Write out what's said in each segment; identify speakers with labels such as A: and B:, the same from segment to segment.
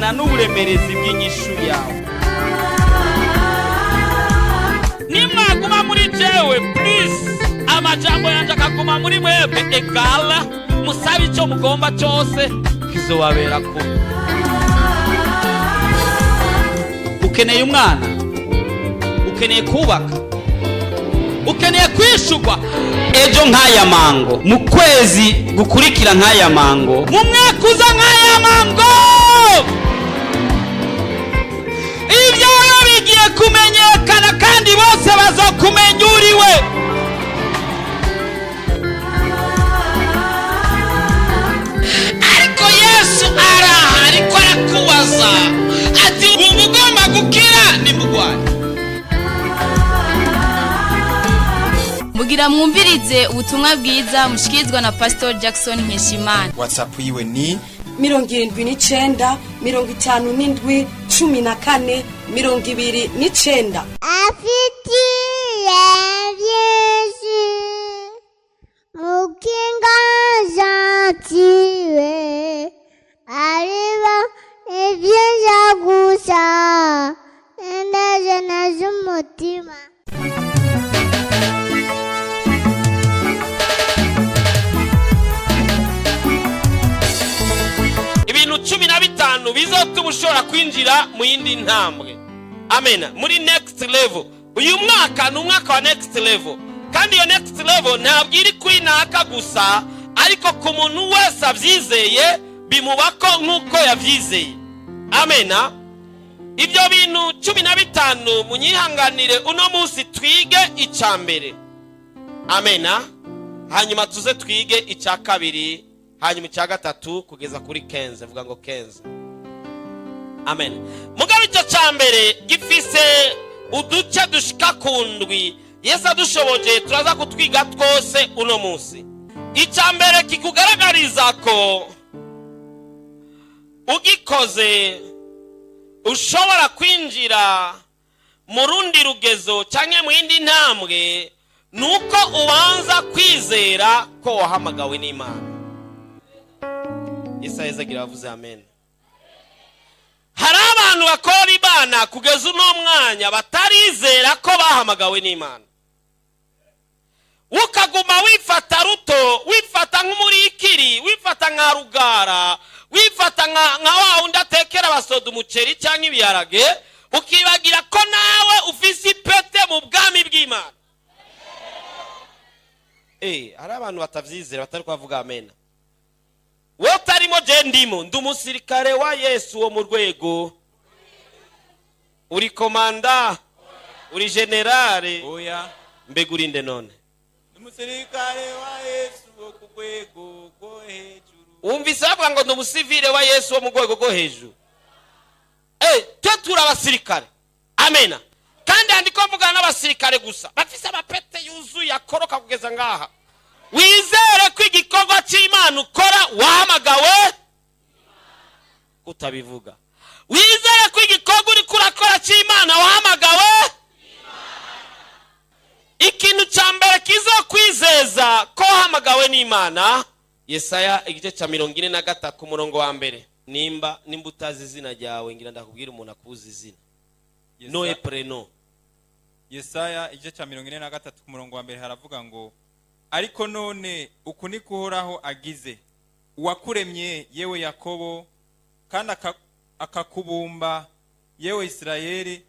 A: Bingana n'uburemerezi bw'inyishu yawe. Nimwaguma muri jewe, please, amajambo yanjye akaguma muri mwebwe, egala musabe icyo mugomba cyose, kizobabera kuba. Ukeneye umwana, ukeneye kubaka, ukeneye kwishurwa ejo nk'aya mango, mu kwezi gukurikira nk'aya mango, mu mwaka uza nk'aya mango. Ibyawe bigiye kumenyekana kandi bose bazokumenya uriwe. Ariko Yesu araha, ariko arakubaza ati: "Wumva ugomba gukira nimugwaye?"
B: Mugira mwumvirize ubutumwa bwiza mushikirizwa na Pastor Jackson Nkeshimana.
C: WhatsApp yiwe ni
D: 79 57 14 29.
E: Afitiye byinshi mukinga gentile, ariba ibyiza gusa indajana z'umutima.
A: Ibintu 15 bizotuma ushobora kwinjira mu yindi ntambwe, amena, muri next level. Uyu mwaka ni umwaka wa next level, kandi iyo next level ntabwo iri kuri naka gusa, ariko ku muntu wese abyizeye bimubako nk'uko yabyizeye, amena. Ibyo bintu 15, munyihanganire uno munsi twige icya mbere, amena, hanyuma tuze twige icya kabiri, hanyuma icya gatatu, kugeza kuri 15. Vuga ngo 15. Amen. Mugabo icyo cya mbere gifise uduce dushika ku ndwi. Yesu adushoboje turaza kutwiga twose uno munsi. Icya mbere kikugaragariza ko ugikoze ushobora kwinjira mu rundi rugezo cyangwa mu yindi ntambwe, ni uko ubanza kwizera ko wahamagawe n'Imana. Yesu agira avuze amen. Hari abantu bakora Imana kugeza uno mwanya batarizera ko bahamagawe n'Imana. Ukaguma wifata ruto, wifata nk'umurikiri, wifata nka rugara, wifata nka wa wundi atekera abasoda umuceri cyangwa ibiharage, ukibagira ko nawe ufise ipete mu bwami bw'Imana. Hari abantu batabyizera, batari kubavuga amena. Wowe utarimo, je ndimo, ndi umusirikare wa Yesu wo mu rwego. Uri komanda? Uri generale?
F: Oya.
A: Mbega urinde none?
F: Umusirikare wa Yesu wo ku rwego rwo hejuru.
A: Wumvise bavuga ngo ndi umusivile wa Yesu wo mu rwego rwo hejuru. Twe turi abasirikare, amena. Kandi handiko mvugana n'abasirikare gusa bafise amapete yuzuye akoroka kugeza ngaha. Wizere ko igikorwa cy'Imana ukora wahamagawe. Utabivuga, wizere ko igikorwa uriko urakora cy'Imana wahamagawe. Ikintu cya mbere kizokwizeza ko wahamagawe n'Imana, Yesaya igice cya 43 ku murongo wa mbere. Nimba utazi izina ryawe, ngira ndakubwira umuntu akuzi izina, nom et prénom.
F: Yesaya igice cya 43 ku murongo wa mbere haravuga ngo: "Ariko none uku ni Uhoraho agize, uwakuremye, yewe Yakobo, kandi akakubumba, yewe Isirayeli,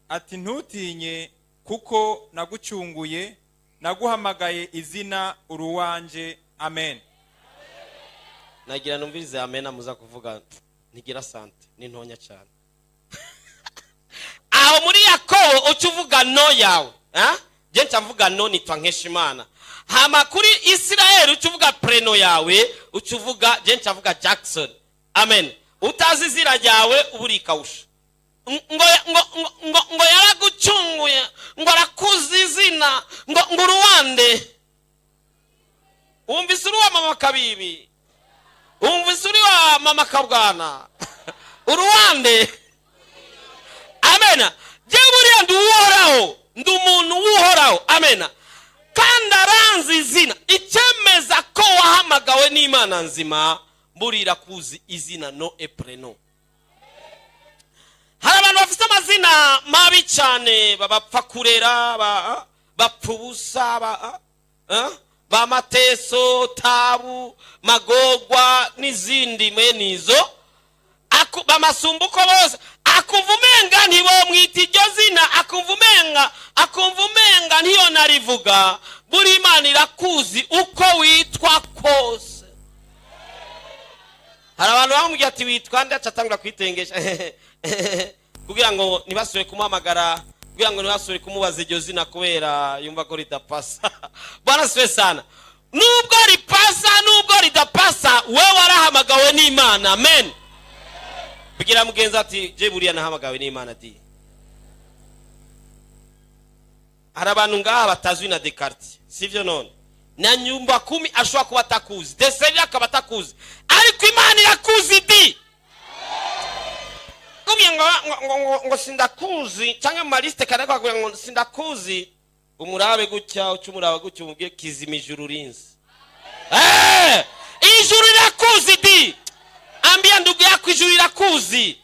F: ati: 'Ntutinye, kuko nagucunguye, naguhamagaye izina, uruwanje.' Amen."
A: Nagira numvirize amena muza kuvuga ntigira sante ni ntonya cyane. Aho muri Yakobo uca uvuga nom yawe, ah? Je nca mvuga nom, nitwa Nkeshimana. Hama kuri Isirayeli uca uvuga prénom yawe, uca uvuga, je nca mvuga Jackson, amen. Utazi izina ryawe uba urikawusha. Ngo yaragucunguye, ngo arakuzi izina, ngo uruwande. Wumvise uri wa mama Kabibi, wumvise uri wa mama Kabwana, uruwande? Amena. Jewe buriya ndi Uhoraho, ndi umuntu w'Uhoraho, amena, kandi aranzi izina. Icyemeza ko wahamagawe n'Imana nzima, burira kuzi izina, nom et prénom. Amazina mabi cyane, bapfa kurera, bapfa ubusa, ba mateso, tabu, magogwa n'izindi mwene izo. Bamasumbuko bose akumva umenga ntibomwita iryo zina, akumva umenga ntiyonarivuga. Buri Imana irakuzi uko witwa kose. Hari abantu bamubwiye ati: "Witwa nde?" Aca atangura kwitengesha kugira ngo ntibasubire kumuhamagara, kugira ngo ntibasubire kumubaza iryo zina, kubera yumva ko ridapasa. Bwana asifiwe sana. Nubwo ripasa, nubwo ridapasa, wewe warahamagawe n'Imana. Amen. Bwira mugenzi ati: "Je buriya nahamagawe n'Imana di." Hari abantu ngaha batazwi na de quartier, sivyo? None na nyumba kumi ashobora kuba atakuzi, de cellule akaba atakuzi, ariko Imana irakuzi di. Kubye ngo sindakuzi, cyangwa mu maliste kandi akakubwira ngo sindakuzi, umurabe gutya, uca umuraba gutya, umubwire kizima ijuru rinzi. Ijuru rirakuzi di. Ambia ndugu yako, ijuru rirakuzi.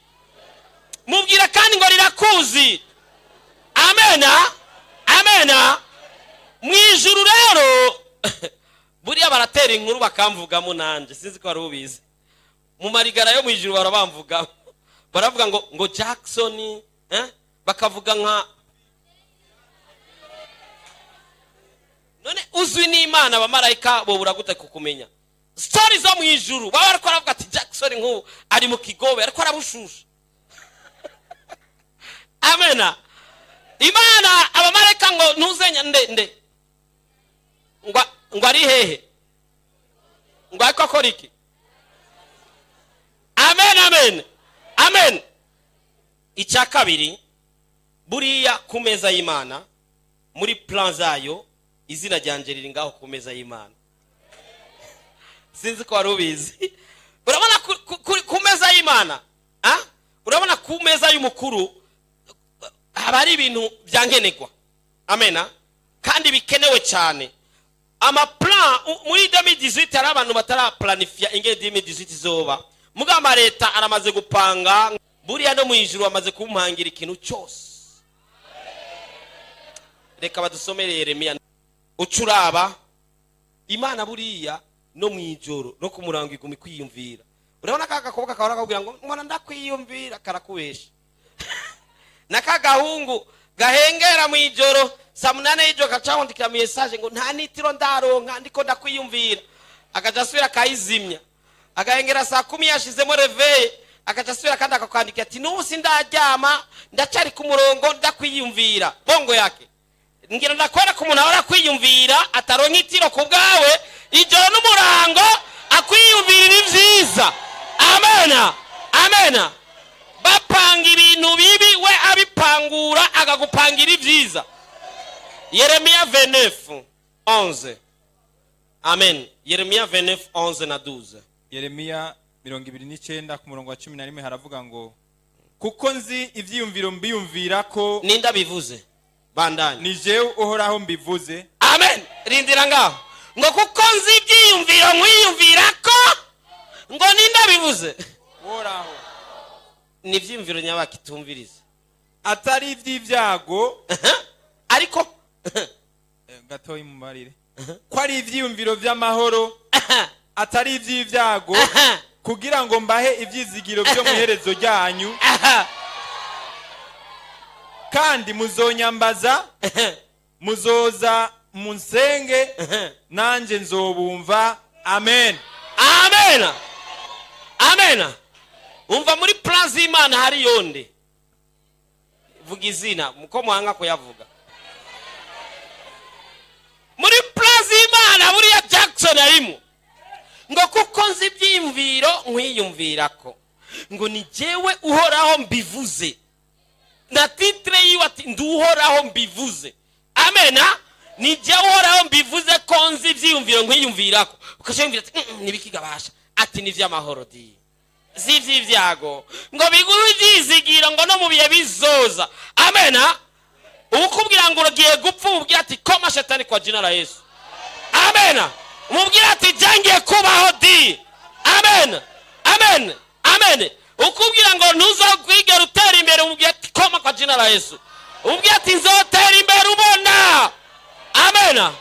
A: Mubwira kandi ngo rirakuzi. Amena, amena. Mu ijuru rero buriya baratera inkuru bakamvugamo, nanjye sinzi ko wari ubizi. Mu marigara yo mu ijuru barabamvugamo, baravuga ngo Jackson, eh? Bakavuga nka none uzwi n'Imana, abamarayika bobura gute kukumenya? Story zo mu ijuru baba bariko baravuga ati: "Jackson nk'ubu ari mu kigobe, ariko arabushusha." Amena. Imana, abamarayika ngo ntuzenya nde nde ngo ari hehe, ngo ariko akora iki? Amen, amen, amen. Icya kabiri, buriya ku meza y'Imana, muri plan zayo, izina ryanjye riri ngaho ku meza y'Imana. Sinzi ko wari ubizi. Urabona ku meza y'Imana, ah? Urabona ku meza y'umukuru haba hari ibintu byankenerwa, amena, kandi bikenewe cyane. Amaplan muri 2018, hari abantu bataraplanifiya ingene 2018 izoba, mugabo amaleta aramaze gupanga. Buriya no mu ijuru bamaze kumpangira ikintu cyose. Reka badusomere Yeremiya. Uca uraba Imana buriya no mu ijoro no ku murango iguma ikwiyumvira. Urabona ka gakobwa kahora kakubwira ngo mbona ndakwiyumvira, karakubesha. Na ka gahungu gahengera mu ijoro saa 8 y'ijoro kacawandikira mu message ngo nta nitiro ndaronka, ndiko ndakwiyumvira, akaja asubira akayizimya. Agahengera saa 10 yashizemo réveil, akaca asubira kandi akakwandikira ati: "N'ubu sindaryama, ndacari ku murongo ndakwiyumvira." Bongo yake. Ngira ndakwereka umuntu ahora akwiyumvira, ataronka itiro ku bwawe, ijoro n'umurango akwiyumvirira ibyiza. Amena, amena. Bapanga ibintu bibi, we abipangura akagupangira ibyiza. Yeremiya 29 11. Amen. Yeremiya 29 11 na 12.
F: Yeremiya 29 ku murongo wa 11 haravuga ngo: "Kuko nzi ivyiyumviro mbiyumvira ko."
A: Ninde abivuze? Bandanye.
F: "Ni jewe Uhoraho mbivuze."
A: Amen. Rindira ngaho. Ngo kuko nzi ibyiyumviro nkwiyumvira ko, ngo ninde abivuze?
F: Uhoraho.
A: Ni ibyiyumviro nyabakitumviriza.
F: Atari iby'ibyago.
A: Ariko
F: Gatoyi mubarire ko ari ivyiyumviro vy'amahoro, atari ivy'ibyago, kugira ngo mbahe ivyizigiro vyo mu iherezo ryanyu. Kandi muzonyambaza, muzoza munsenge, nanjye nzobumva. Amen.
A: Amen, amen. Umva, muri plan z'Imana hari yonde. Vuga izina muko muhanga kuyavuga. Muri plan z'Imana buriya Jackson arimo. Ngo kuko nzi ibyiyumviro nkwiyumvirako, ngo ni jyewe Uhoraho mbivuze. Na titre yiwe ati: "Ndi Uhoraho mbivuze." Amena. Ni jyewe Uhoraho mbivuze ko nzi ibyiyumviro nkwiyumvirako. Ukashiyumvira ati: "Nibiki gabasha?" Ati: "Ni iby'amahoro di, si iby'ibyago, ngo biguhe ibyizigiro, ngo no mu bihe bizoza." Amena. Ukubwira ngo ugiye gupfa, umubwira ati: "Koma shetani kwa jina la Yesu." Amena. Umubwira ati: "Jyangiye kubaho di." Amen, amen, amen. Ukubwira ngo ntuzakwigera utera imbere, umubwira ati: "Koma kwa jina." Jina la Yesu. Ubwire ati: "Nzotera imbere ubona." Amena.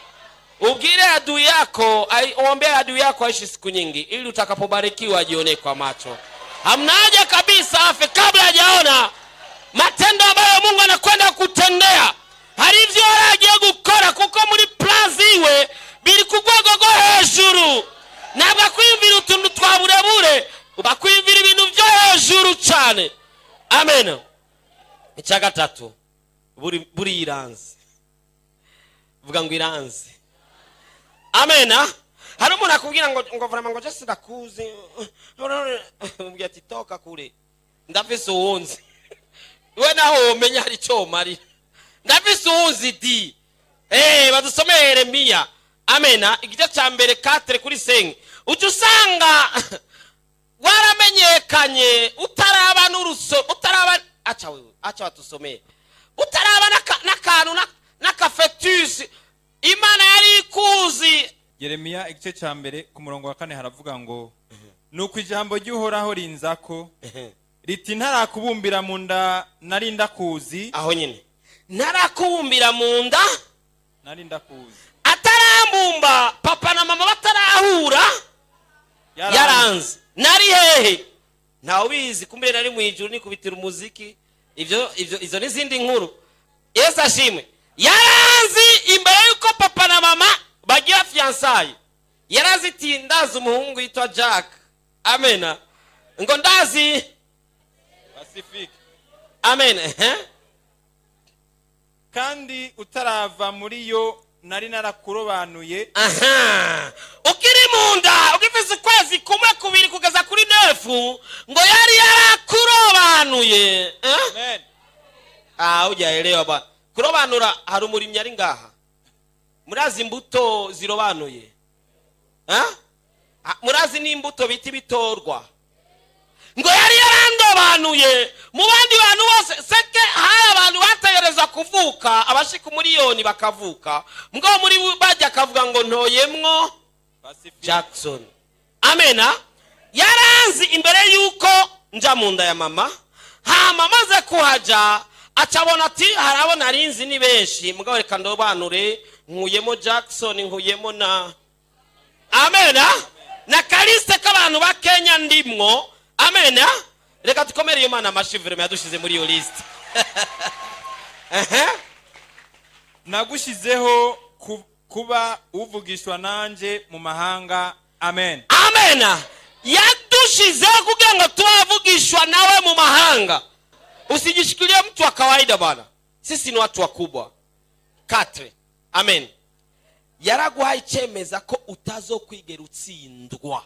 A: Ubwire adui yako, uombee adui yako aishi siku nyingi, ili utakapobarikiwa ajione kwa macho. Hamna haja kabisa afe kabla hajaona matendo ambayo Mungu anakwenda kutendea. Hari ivyo yari agiye gukora, kuko muri plan ziwe biri ku rwego rwo hejuru. Ntabwo akwiyumvira utuntu twa burebure, bakwiyumvira ibintu byo hejuru cyane. Amen. Icya gatatu, buri iranzi, vuga ngo iranzi. Amena. Hari umuntu akubwira ngo vraiment, ngo je sindakuzi. Umubwira ati: "Toka kure, ndafise uwunzi." We naho womenya hari icyo womarira, ndafise uwunzi di. Badusomeye Yeremiya, amena, igice cya mbere, 4 kuri 5. Ujya usanga waramenyekanye utaraba n'uruso, utaraba, acha wewe, acha watusomee, utaraba n'akantu n'aka fœtus, Imana yari ikuzi.
F: Yeremiya igice cya mbere, ku murongo wa 4, haravuga ngo: "Nuko ijambo ry'Uhoraho rinzako riti: Ntarakubumbira mu nda nari ndakuzi."
A: Aho nyine, ntarakubumbira mu nda
F: nari ndakuzi.
A: Atarambumba, papa na mama batarahura, yaranze. Nari hehe? Ntawe ubizi. Kumbe nari mu ijuru nikubitira umuziki. Ibyo izo n'izindi nkuru. Yesu ashimwe. Yaranzi imbere y'uko papa na mama bagira fiançailles. Yarazi iti: "Ndazi umuhungu yitwa Jack." Amena. Ngo ndazi
F: Pacifique.
A: Amen, ehe.
F: "Kandi utarava muri yo nari narakurobanuye."
A: Aha, ukiri mu nda, ugifise ukwezi kumwe, kubiri, kugeza kuri 9, ngo yari yarakurobanuye, eh?
F: Amen.
A: Ah, hujaelewa bwana. Kurobanura, hari umurimyi ari ngaha? Murazi imbuto zirobanuye? Eh? Ah, murazi n'imbuto bita ibitorwa? Ngo yari yarandobanuye mu bandi bantu bose. Seke hari abantu bategereza kuvuka, abashika umuriyoni bakavuka, mbwo muri bajya akavuga ngo ntoyemwo
F: Pacifique.
A: Jackson. Amena. Yaranzi imbere y'uko nja mu nda ya mama. Hama maze kuhaja, acabona ati: "Harabona arinzi ni benshi, mugabo reka ndobanure, nkuyemo Jackson, nkuyemo na, amena, na kaliste k'abantu ba Kenya ndimwo." Amena. Reka dukomere iyo Mana amashi, vraiment yadushize muri iyo liste. Ehe.
F: "Nagushizeho kuba uvugishwa nanje mu mahanga." Amen.
A: Amena. Yadushizeho kugira ngo tuwavugishwa nawe mu mahanga. Usijishikilie mtu wa kawaida bwana, sisi ni watu wakubwa. 4, amen. Yaraguhaye icemeza ko utazokwigera utsindwa,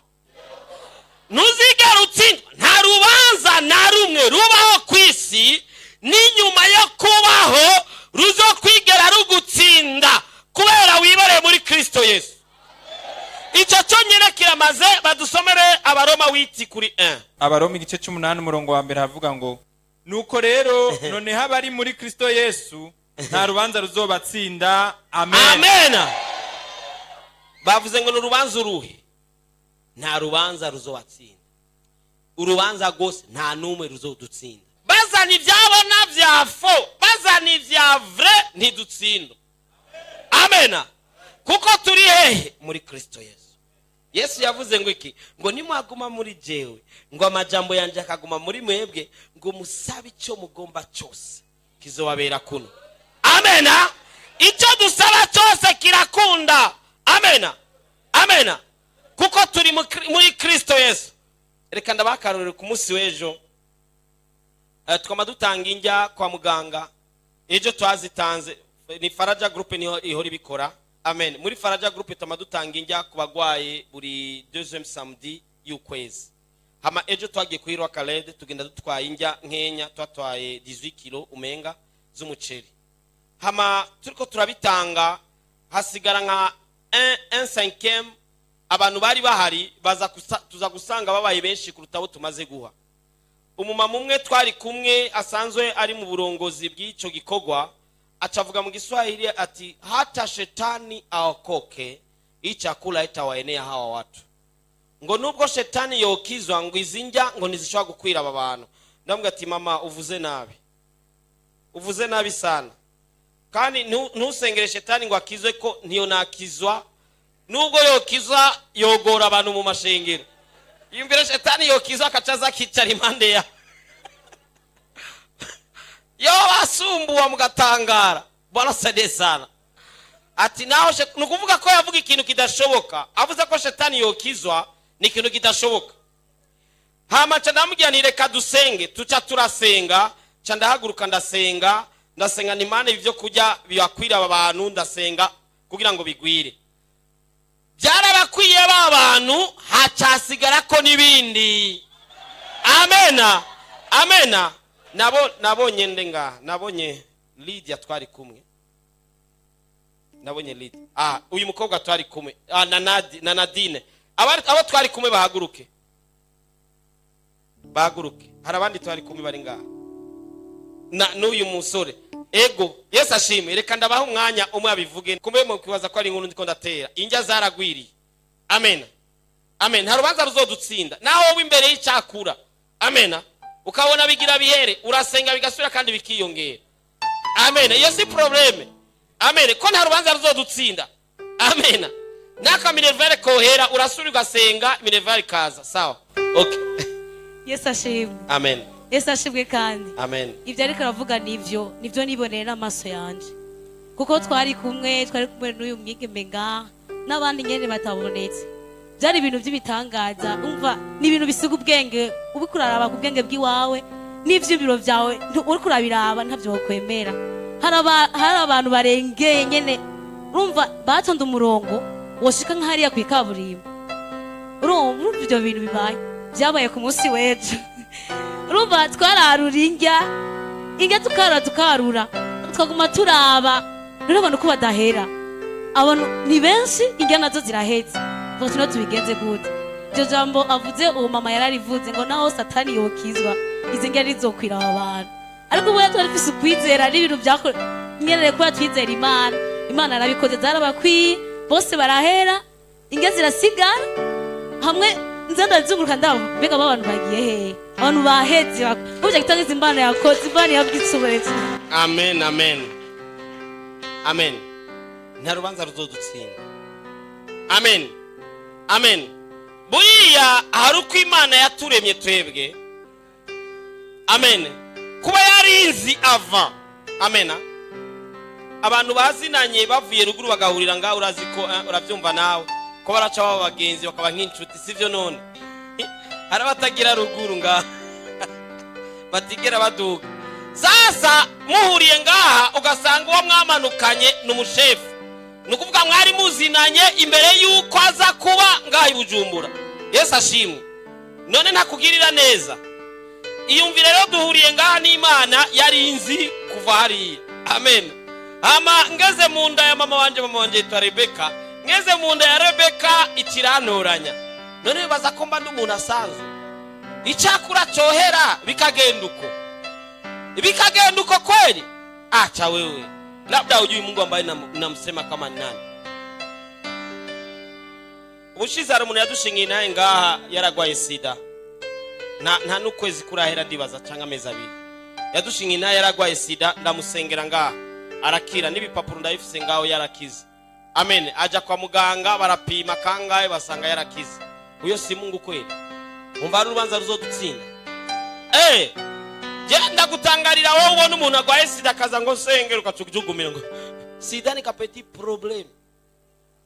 A: ntuzigera utsindwa. Nta rubanza na rumwe rubaho ku isi n'inyuma yo kubaho ruzokwigera rugutsinda, kubera wibereye muri Kristo Yesu. Icyo cyonyine kiramaze. Badusomere Abaroma 8 kuri 1.
F: Abaroma igice cy'umunani, umurongo wa mbere, havuga ngo: "Nuko rero noneho abari muri Kristo Yesu nta rubanza ruzobatsinda." Amen.
A: Amen. Bavuze ngo ni urubanza uruhe? Nta rubanza ruzobatsinda. Urubanza rwose, nta n'umwe ruzodutsinda. Bazana ibyabona bya faux, bazana ibya vrai, ntidutsinda. Amena. Kuko turi hehe? Muri Kristo Yesu. Yesu yavuze ngo iki? Ngo nimwaguma muri jewe, ngo amajambo yanjye akaguma muri mwebwe, ngo musabe icyo mugomba cyose, kizobabera kuno. Amena. Icyo dusaba cyose kirakunda. Amena, amena. Kuko turi muri Kristo Yesu. Reka ndabakarurire. Ku munsi w'ejo, twama dutanga indya kwa muganga. Ejo twazitanze, ni Faraja Group niho ihora ibikora. Amen. Muri Faraja Group twama dutanga indya ku bagwayi buri deuxième samedi y'ukwezi. Hama ejo twagiye kuri Rwakarede, tugenda dutwaye indya nkenya, twatwaye 18 kilo umenga z'umuceri. Hama turiko turabitanga, hasigara nka 1 cinquième. Abantu bari bahari baza tuza gusanga babaye benshi kuruta abo tumaze guha. Umumama umwe twari kumwe asanzwe ari mu burongozi bw'icyo gikorwa acavuga mu Giswahili ati: "Hata shetani aokoke, hii chakula itawaenea hawa watu." Ngo nubwo shetani yokizwa, ngo izi ndya ngo ntizishobora gukwira aba bantu. Ndamubwira ati: "Mama, uvuze nabi." Uvuze nabi sana. Kandi ntusengere shetani ngo akizwe, ko ntiyo nakizwa. Nubwo yokizwa, yogora abantu mu mashengero. Yumvira shetani yokizwa, akaca aza akicara impande ya yo basumbuwa, mugatangara. Bwana saidie sana. Ati naho ni ukuvuga ko yavuga ikintu kidashoboka. Avuze ko shetani yokizwa ni ikintu kidashoboka. Hama nca ndamubwira nti: "Reka dusenge." Tuca turasenga, nca ndahaguruka, ndasenga, ndasenga ni Imana ibyo kurya bibakwira aba bantu. Ndasenga kugira ngo bigwire. Byarabakwiye ba bantu, hacasigara ko n'ibindi. Amena, amena. Nabo nabonye nde ngaha? Nabonye Lydia, twari kumwe. Nabonye Lydia, uyu mukobwa twari kumwe, na na Nadine. Abo twari kumwe bahaguruke, bahaguruke. Hari abandi twari kumwe bari ngaha na n'uyu musore. Ego, Yesu ashimwe. Reka ndabaha umwanya umwe abivuge. Kumbe mu kwibaza ko ari inkuru ndiko ndatera. Indya zaragwiriye. Amen, amen. Nta rubanza ruzodutsinda naho wowe imbere y'icyakura. Amen. Ukabona bigira bihere, urasenga bigasubira kandi bikiyongera. Amen. Iyo si problème. Amen. Ko nta rubanza ruzodutsinda. Amen. N'aka minerval kohera, urasubira ugasenga, minerval ikaza. Sawa, okay.
C: Yesu ashimwe.
A: Amen.
C: Yesu ashimwe kandi.
A: Amen.
C: Ibyo ariko aravuga nibyo niboneye n'amaso yanje, kuko twari kumwe n'uyu mwigeme ngaha n'abandi nyene batabonetse. Byari ibintu by'ibitangaza. Umva, ni ibintu bisiga ubwenge. Uriko uraraba ku bwenge bw'iwawe n'ivyibiro byawe, uriko urabiraba ntabyo wokwemera. Hari abantu barengeye nyene, urumva, batonda umurongo woshika nk'hariya kw'ikaburimbo. Urumva ibyo bintu bibaye, byabaye ku munsi w'ejo. Urumva, twararura indya, indya tukarura, tukarura, tukaguma turaba rero abantu ko badahera. Abantu ni benshi, indya nazo zirahetse. Tuba tuno tubigenze gute? Iryo jambo avuze, uwo mama yararivuze ngo naho satani yokizwa, izi ndya rizokwira aba bantu. Ariko ubu twari dufise ukwizera n'ibintu byakore nyene, kuba twizera Imana, Imana arabikoze, zarabakwiye bose, barahera, indya zirasigara. Hamwe nza ndazunguruka, ndaba mbega aba bantu bagiye hehe? Abantu baheze burya gitangiza. Imana yakoze, Imana yabwitsuburetse.
A: Amen, amen, amen. Nta rubanza ruzodutsinda. Amen, amen. Buriya hari uko Imana yaturemye twebwe. Amen. Kuba yarinzi ava. Amen. Abantu bazinanye bavuye ruguru bagahurira ngaho, urazi ko urabyumva nawe ko baraca baba bagenzi, bakaba nk'inshuti, sibyo? None hari abatagira ruguru ngaha, batigera baduga. Sasa muhuriye ngaha, ugasanga uwo mwamanukanye ni umushefu, ni ukuvuga mwari muzinanye imbere y'uko aza kuba ngaha i Bujumbura. Yesu ashimwe. None ntakugirira neza? Iyumvire rero, duhuriye ngaha n'Imana yari inzi kuva hariya. Amen. Hama ngeze mu nda ya mama wanje, mama wanje yitwa Rebeka, ngeze mu nda ya Rebeka ikirantoranya. None bibaza ko mba ndi umuntu asanzwe? Icyakura cyohera bikagenda uko, bikagenda uko kweli? Acha wewe, labda hujui Mungu ambaye namsema kama ni nani. Ubushize hari umuntu yadushingiye nawe ngaha, yaragwaye sida. Nta n'ukwezi kurahera, ndibaza, cyangwa amezi 2. Yadushingiye nawe, yaragwaye sida, ndamusengera ngaha arakira, n'ibipapuro ndabifise ngaho, yarakize. Amen. Aja kwa muganga, barapima kangahe, basanga yarakize. Uyo si Mungu kweli? Umva, hari urubanza ruzodutsinda? Genda gutangarira wowe ubona umuntu agwaye sida akaza ngo nsengere, ukacugumira ngo sida ni ka petit problème.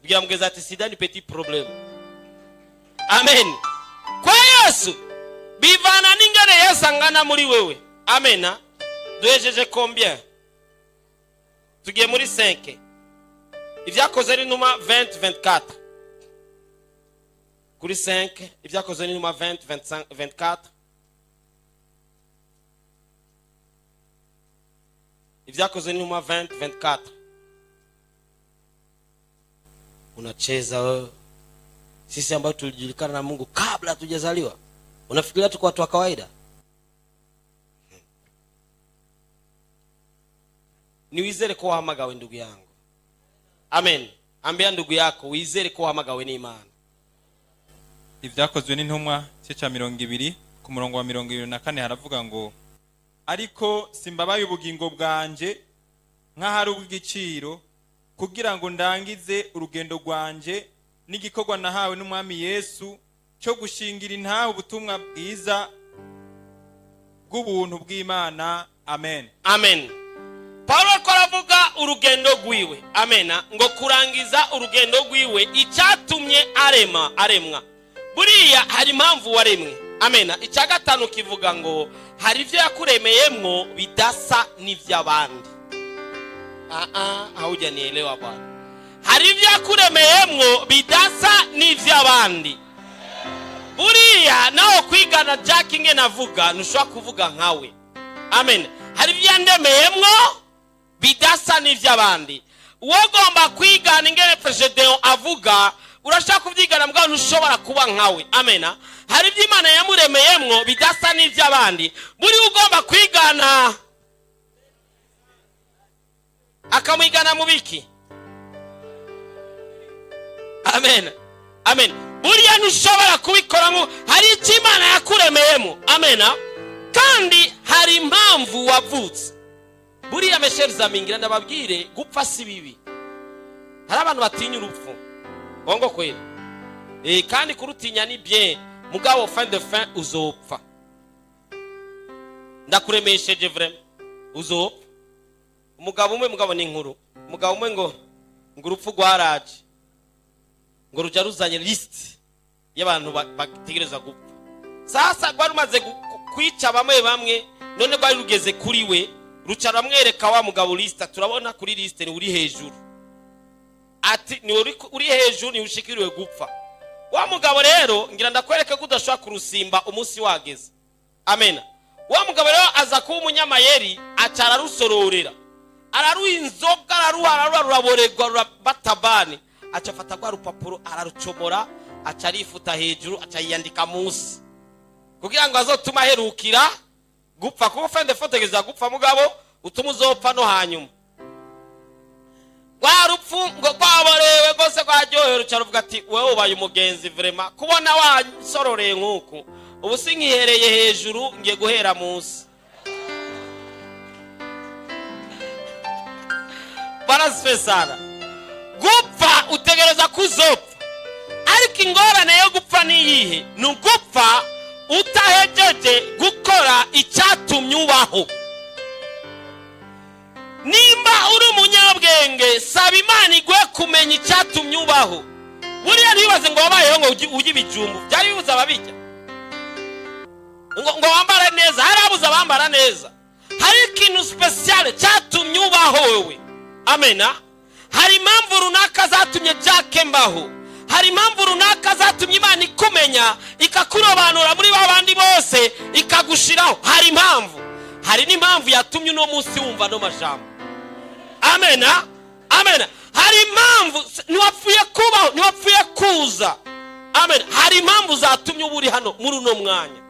A: Bwira mugezi ati: "Sida ni petit problème." Amen. Kwa Yesu bivana n'ingene Yesu angana muri wewe. Amena. Duhejeje combien? Tugiye muri 5. Ibyakoze n'intumwa 20 24. Kuri 5, Ibyakoze n'intumwa 20 25 24. Ibyakoze n'intumwa 20 24. Unacheza wewe. Sisi ambao tulijulikana na Mungu kabla hatujazaliwa, unafikiria tuko watu wa kawaida? Niwizere ko wahamagawe, ndugu yangu. Amen. Ambia ndugu yako: "Wizere ko wahamagawe n'Imana."
F: Ibyakozwe n'intumwa, igice cya 20, ku murongo wa 24, haravuga ngo Ariko simbabaye ubugingo bwanje nk'ahari ubw'igiciro, kugira ngo ndangize urugendo rwanje n'igikorwa nahawe n'Umwami Yesu cyo gushingira intahe ubutumwa bwiza bw'ubuntu bw'Imana. Amen.
A: Amen. Pawulo ariko aravuga urugendo rwiwe, amena, ngo kurangiza urugendo rwiwe, icyatumye arema, aremwa. Buriya hari impamvu waremwe. Amena. Icya gatanu kivuga ngo hari ibyo yakuremeyemwo bidasa n'iby'abandi. Ah, haujanielewa bwana. Hari ibyo yakuremeyemwo bidasa n'iby'abandi. Buriya nawe kwigana Jack ingene avuga, ntushobora kuvuga nkawe. Amen. Hari ibyo yandemeyemwo bidasa n'iby'abandi. Uwagomba kwigana ingene President avuga, urashaka kubyigana, mbwa ntushobora kuba nkawe. Amena. Hari ibyo Imana yamuremeyemwo bidasa n'iby'abandi. Buri ugomba kwigana akamwigana mu biki? Amen, amen. Buriya ntushobora kubikora nko hari icyo Imana yakuremeyemo. Amena. Kandi hari impamvu wavutse. Buriya, mes chers amis, ngira ndababwire, gupfa si bibi. Hari abantu batinya urupfu, bongo kweli. Kandi kurutinya ni bien, mugabo fin de fin uzopfa. Ndakuremesheje, vraiment uzopfa. Umugabo umwe, mugabo ni inkuru, umugabo umwe ngo urupfu rwaraje, ngo ruja ruzanye liste y'abantu bategereza gupfa. Sasa rwari rumaze kwica bamwe bamwe, none rwari rugeze kuri we, ruca ruramwereka wa mugabo liste. Turabona kuri liste ni uri hejuru, ati ni uri hejuru, ni ushikiriwe gupfa. Wa mugabo rero, ngira ndakwereke ko udashobora kurusimba umunsi wageze. Amena. Wa mugabo rero aza kuba umunyamayeri, aca ararusororera, araruha inzoga, araruha, araruha, ruraborerwa, rurabatabane. Aca afata rwa rupapuro, ararucomora, aca arifuta hejuru, aca yiyandika munsi kugira ngo azotume aherukira gupfa, kuko fin de fin gupfa, mugabo utuma uzopfa no hanyuma. Rwa rupfu ngo rwaborewe rwose, rwaryohewe, ruca ruvuga ati: "Wewe ubaye umugenzi vraiment, kubona wansororeye nk'uku. Ubu sinkihereye hejuru, ngiye guhera munsi." Barasifesana. Gupfa utegereza kuzopfa, ariko ingorane yo gupfa ni iyihe? Ni ugupfa utahejeje gukora icyatumye ubaho. Nimba uri umunyabwenge, saba Imana iguhe kumenya icyatumye ubaho. Buriya ntibaze ngo wabayeho ngo urye ibijumbu, byari bibuze ababirya, ngo wambare neza, hari abuze abambara neza. Hari ikintu spécial cyatumye ubaho wewe. Amena. Hari impamvu runaka zatumye Jack mbaho. Hari impamvu runaka zatumye Imana ikumenya, ikakurobanura muri ba bandi bose, ikagushiraho. Hari impamvu, hari n'impamvu yatumye uno munsi wumva no majambo. Amena, amena. Hari impamvu. Ntiwapfuye kubaho, ntiwapfuye kuza. Amen. Hari impamvu zatumye uba uri hano muri uno mwanya.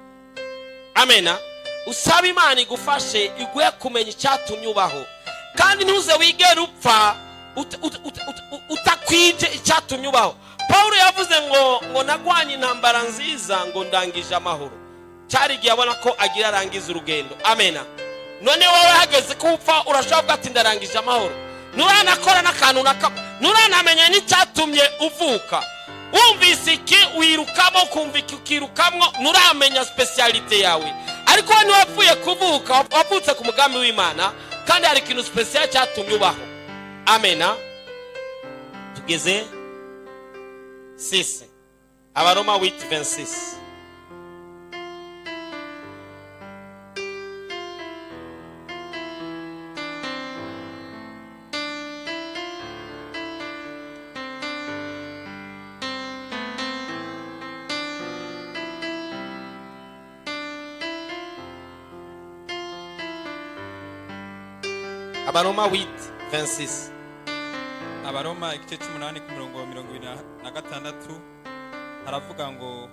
A: Amena. Usaba Imana igufashe, iguhe kumenya icyatumye ubaho, kandi ntuze wigere upfa utakwije icyatumye ubaho. Paul yavuze ngo nagwanye intambara nziza, ngo ndangije amahoro. Cyari igihe abona ko agira arangiza urugendo. Amena. None wowe hageze ko upfa, urashobora kuvuga ati: "Ndarangije amahoro"? Nturanakora n'akantu na kamwe, nturanamenya n'icyatumye uvuka. Wumvise iki wirukamo, ukumva iki ukirukamwo, nturamenya spécialité yawe. Ariko wowe ntiwapfuye kuvuka, wavutse ku mugambi w'Imana, kandi hari ikintu spécial cyatumye ubaho. Amena. Tugeze 6, Abaroma 8:26. Abaroma 8:26.
F: Abaroma igice cy'umunani ku murongo wa 26 haravuga ngo: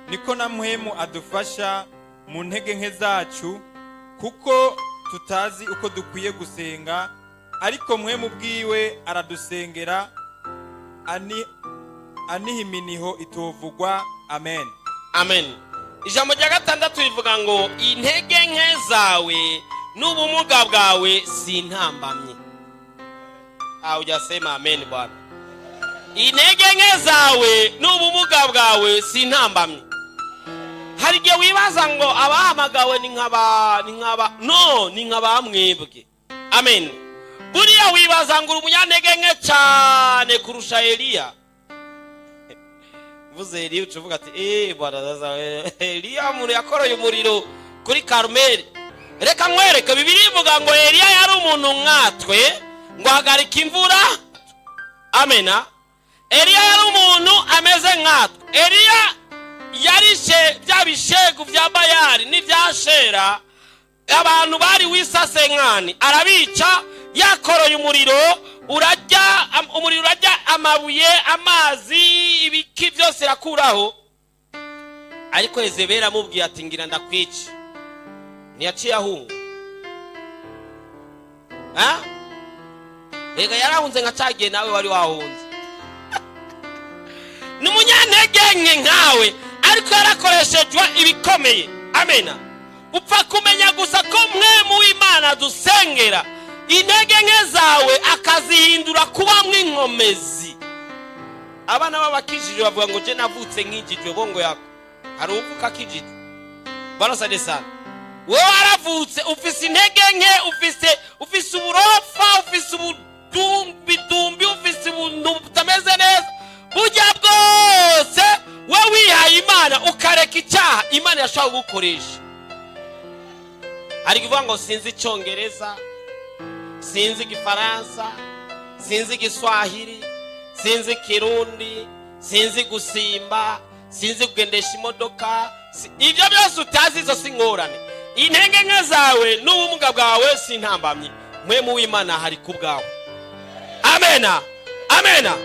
F: "Niko na Mpwemu adufasha mu ntege nke zacu, kuko tutazi uko dukwiye gusenga, ariko Mpwemu bwiwe aradusengera aniha iminiho itovugwa." Amen.
A: Amen. Ijambo rya gatandatu rivuga ngo intege nke zawe n'ubumuga bwawe si intambamyi. Aho ujyasema amen bwana. Intege nke zawe n'ubumuga bwawe si intambamyi. Hari igihe wibaza ngo abahamagawe ni nk'aba, ni nk'aba, no ni nk'aba mwebwe. Amen. Buriya wibaza ngo uri umunyantege nke cyane kurusha Eliya. Mvuze Eliya uca uvuga ati: "Eee bwana, sasa Eliya umuntu yakoroye umuriro kuri Karumeli." Reka nkwereke, Bibiliya ivuga ngo Eliya yari umuntu nkatwe, ngo hagarika imvura. Amena. Eliya yari umuntu ameze nkatwe. Eliya yarishe bya bishegu bya Bayari n'ibya Shera, abantu bari wisasenkani, arabica yakoroye umuriro urajya, umuriro urajya amabuye, amazi, ibiki byose irakuraho. Ariko Yezebeli amubwiye ati: "Ngira ndakwica," ntiyaciye ahunga? Ha? Rega yarahunze nka cagihe nawe wari wahunze. Ni umunyantege nke nkawe, ariko yarakoreshejwe ibikomeye. Amena. Upfa kumenya gusa ko Mpwemu w'Imana dusengera intege nke zawe akazihindura kubamwo inkomezi. Abana b'abakijijwe bavuga ngo: "Je navutse nkijijwe." Bongo yako, hari uvuka akijijwe? Barasade sana. Wowe waravutse ufise intege nke, ufise uburofa, ufise ubudumbidumbi, ufise ubuntu butameze neza. Burya bwose we wihaye Imana ukareka icyaha, Imana irashobora kugukoresha. Hari kuvuga ngo sinzi Icyongereza, sinzi Igifaransa, sinzi Igiswahili, sinzi Ikirundi, sinzi gusimba, sinzi kugendesha imodoka. Ibyo byose utazi, izo si ingorane. Intege nke zawe n'ubumuga bwawe si intambamyi. Mpwemu w'Imana hari ku bwawe. Amena, amena.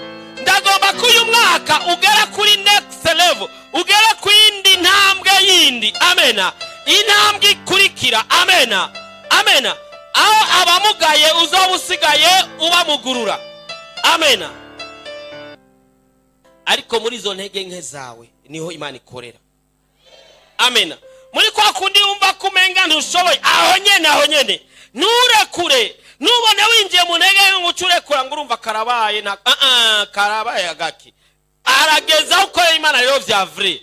A: Ndagomba ko uyu mwaka ugera kuri next level, ugere ku yindi ntambwe yindi. Amena. Intambwe ikurikira. Amena, amena. Aho abamugaye uzoba usigaye ubamugurura. Amena. Ariko muri izo ntege nke zawe niho Imana ikorera. Amena. Muri kwa kundi wumva ko umenga ntushoboye, aho nyene, aho nyene nturekure. Nubone winjiye mu ntege nk'umuco urekura ngo urumva karabaye nta ah ah, karabaye agaki arageza aho ukorera Imana rero vya vrai.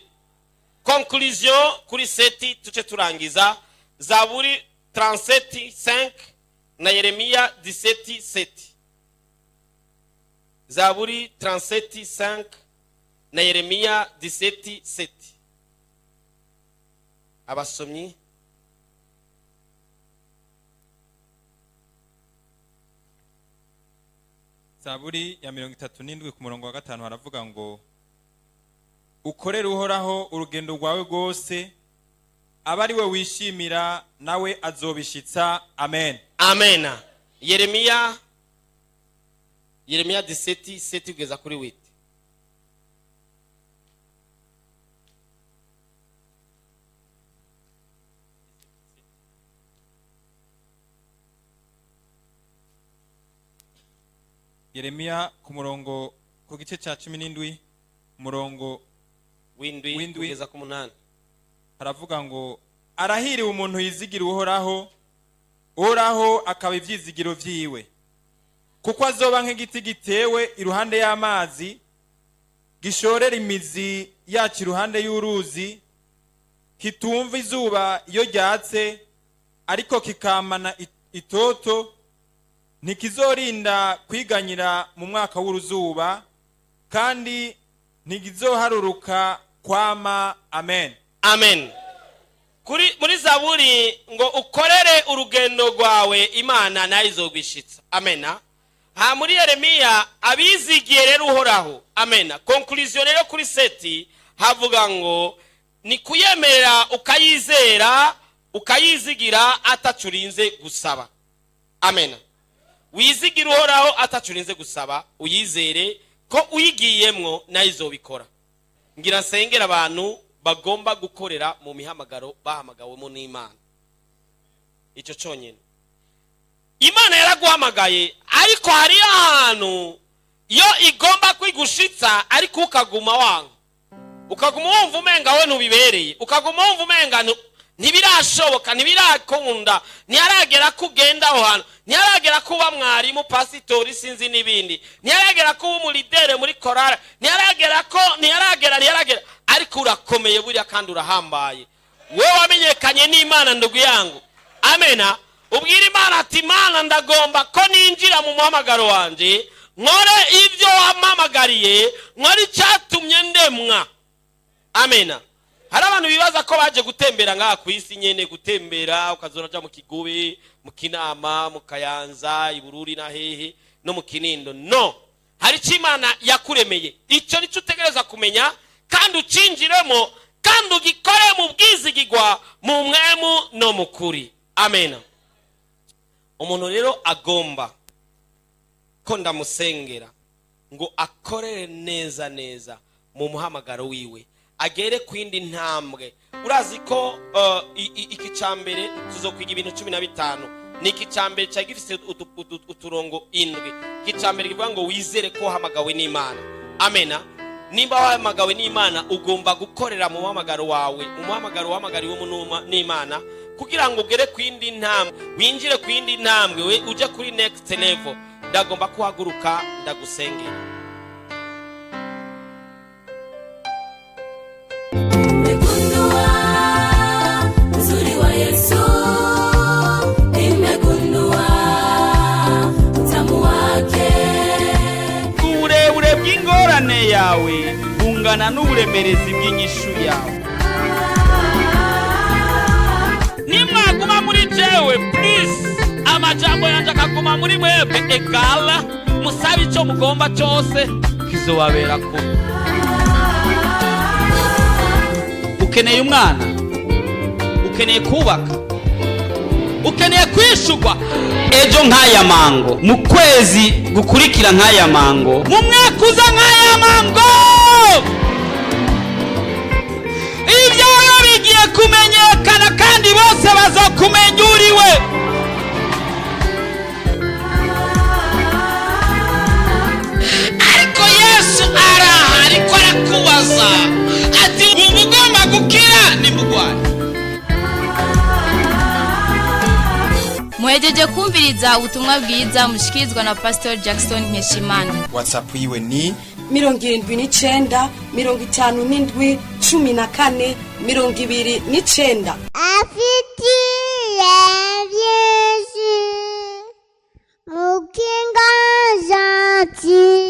A: Conclusion kuri sept, tuce turangiza. Zaburi 37 5 na Yeremiya 17 7. Zaburi 37 5 na Yeremiya 17 7. Abasomyi.
F: Zaburi ya 37 ku murongo wa 5 haravuga ngo: "Ukorere Uhoraho urugendo rwawe rwose, abe ari we wishimira, nawe azobishitsa." Amen.
A: Amena. Yeremiya 17 7 kugeza kuri 8.
F: Yeremiya ku murongo, ku gice cya 17, umurongo
A: w'indwi
F: w'indwi
A: kugeza ku munani.
F: Haravuga ngo: "Arahiriwe umuntu yizigira Uhoraho, Uhoraho akaba ivyizigiro vyiwe, kuko azoba nk'igiti gitewe iruhande y'amazi, gishorera imizi yaco iruhande y'uruzi, kitumva izuba iyo ryatse, ariko kikamana itoto, ntikizorinda kwiganyira mu mwaka w'uruzuba, kandi ntikizoharuruka kwama." Amen.
A: Amen. Kuri muri Zaburi ngo ukorere urugendo rwawe Imana nayo izogwishitsa. Amena. Ha muri Yeremiya abizigiye rero Uhoraho. Amena. Conclusion rero kuri sept havuga ngo ni kuyemerera, ukayizera, ukayizigira atacurinze gusaba. Amena. Wizigira Uhoraho atacurinze gusaba, uyizere ko uyigiyemwo nayo izobikora. Ngira nsengera abantu bagomba gukorera mu mihamagaro bahamagawemo n'Imana. Icyo cyonyine, Imana yaraguhamagaye, ariko hariyo ahantu iyo igomba kwigushitsa, ariko ukaguma wanga. Ukaguma wumva umenga we ntubibereye, ukaguma wumva umenga ntibirashoboka, ntibirakunda, ntiharagera ko ugenda aho hantu, ntiharagera ko uba mwarimu, pasitori, sinzi n'ibindi, ntiharagera ko uba umulidere muri korari, ntiharagera ko, ntiharagera, ntiharagera. Ariko urakomeye buriya kandi urahambaye, wowe wamenyekanye n'Imana, ndugu yangu. Amena. Ubwira Imana ati: "Imana, ndagomba ko ninjira mu muhamagaro wanje, nkore ibyo wampamagariye, nkore icyatumye ndemwa." Amena. Hari abantu bibaza ko baje gutembera ngaha ku isi nyene, gutembera, ukazora aja mu Kigobe, mu Kinama, mu Kayanza, i Bururi na hehe no mu Kinindo. No hari icyo Imana yakuremeye, icyo nicyo utegereza kumenya kandi ucinjiremo kandi ugikore mu bwizigigwa, mu mwemu no mu kuri. Amena. Umuntu rero agomba ko ndamusengera ngo akorere neza neza mu muhamagaro wiwe, agere ku yindi ntambwe. Urazi ko iki cya mbere tuzokwiga ibintu 15. Ni iki cya mbere cyari gifite uturongo indwi. Iki cya mbere kivuga ngo wizere ko wahamagawe n'Imana. Amena. Nimba wahamagawe n'Imana, ugomba gukorera mu muhamagaro wawe, mu muhamagaro wahamagariwemo n'Imana, kugira ngo ugere ku yindi ntambwe, winjire ku yindi ntambwe, we uje kuri next level. Ndagomba kuhaguruka ndagusengera.
G: Nimegundua uzuri wa Yesu, nimegundua utamu wake.
H: Uburebure bw'ingorane yawe bungana n'uburemerezi bw'inyishu yawe.
A: Nimwaguma muri jewe, please, amajambo yanjye akaguma muri mwebwe, egala musabe icyo mugomba cyose, kizobabera kuba.
H: Ukeneye umwana, ukeneye kubaka, ukeneye kwishurwa ejo nk'aya mango, mu kwezi gukurikira nk'aya mango, mu mwaka uza nk'aya mango. Ibyawe bigiye kumenyekana kandi bose bazokumenya uriwe.
A: Ariko Yesu araha, ariko arakubaza ati: "Wumva ugomba gukira nimugwaye?"
B: Muhejeje kumviriza ubutumwa bwiza mushikirizwa na Pastor Jackson Nkeshimana.
F: WhatsApp yiwe ni
D: 79 57 14 29.
E: Afitiye byinshi, mukinga gentil.